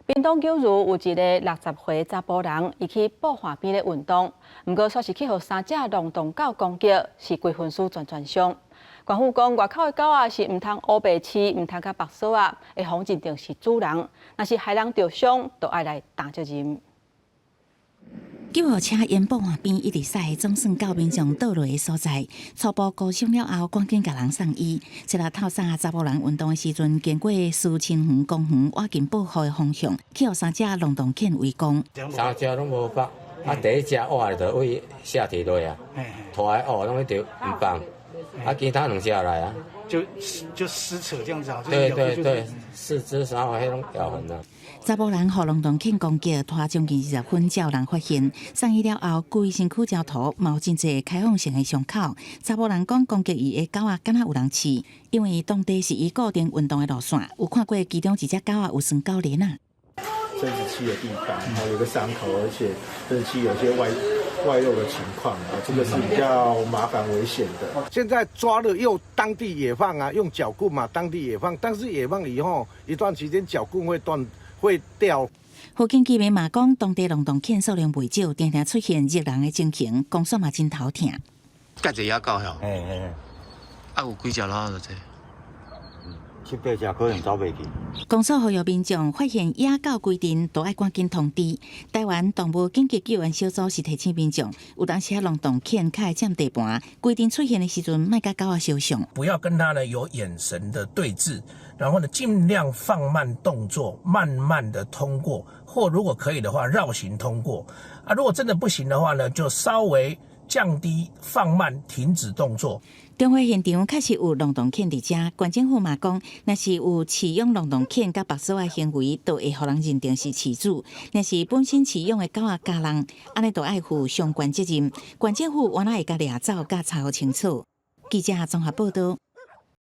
屏東九如有一个60歲查埔人，伊去布岸邊咧運動，毋過煞是去予三隻浪蕩狗攻擊，是規身軀全全傷。縣府講，外口的狗仔是毋通烏白飼，毋通共縛索仔，會予認定是主人，若是害人著傷，就愛來擔責任。救護車沿布岸邊一直駛，總算到民眾倒落的所在。初步估傷了後，趕緊共人送醫。這日透早查埔人運動的時陣，經過思親園公園倚近保護的方向，去予三隻浪蕩犬圍攻。三隻攏無縛，啊，第一隻挖就位下體落啊，拖來哦，攏一直毋放，啊，其他兩隻來啊，就撕扯這樣子啊，對對對，四肢啥話彼攏咬痕啊。查埔人予浪蕩犬攻擊，拖將近20分才有人發現。送醫了後，規身軀焦塗，嘛有真濟開放性的傷口。查埔人講，攻擊伊的狗仔敢若有人飼，因為當地是伊固定運動的路線，有看過其中一隻狗仔有拴狗鏈仔。生殖器的地方，然後有個傷口，而且生殖器有些外露的情況啊，這個是比較麻煩危險的。現在抓了又當地野放啊，用絞棍嘛，當地野放，但是野放以後一段時間絞棍會斷。會掉。附近居民嘛講，當地浪蕩犬數量袂少，定定出現咬人的情形，公所嘛真頭疼。蓋一野狗吼？嘿嘿。啊，有幾隻啦？就這。七八隻可能走袂去。公所呼籲民眾發現野狗歸陣，都愛趕緊通知。台灣動物緊急救援小組是提醒民眾，有當時浪蕩犬較會佔地盤，歸陣出現的時陣，莫佮狗仔相向。不要跟它呢有眼神的對峙，然後呢盡量放慢動作，慢慢的通過，或如果可以的話繞行通過。啊，如果真的不行的話呢，就稍微降低、放慢、停止動作。中會現場確實有浪蕩犬佇遮，縣政府嘛講，若是有飼養浪蕩犬佮縛索仔行為，就會予人認定是飼主；若是本身飼養的狗仔咬人，按呢就愛負相關責任。縣政府原來會共掠走，佮查予清楚。記者綜合報道。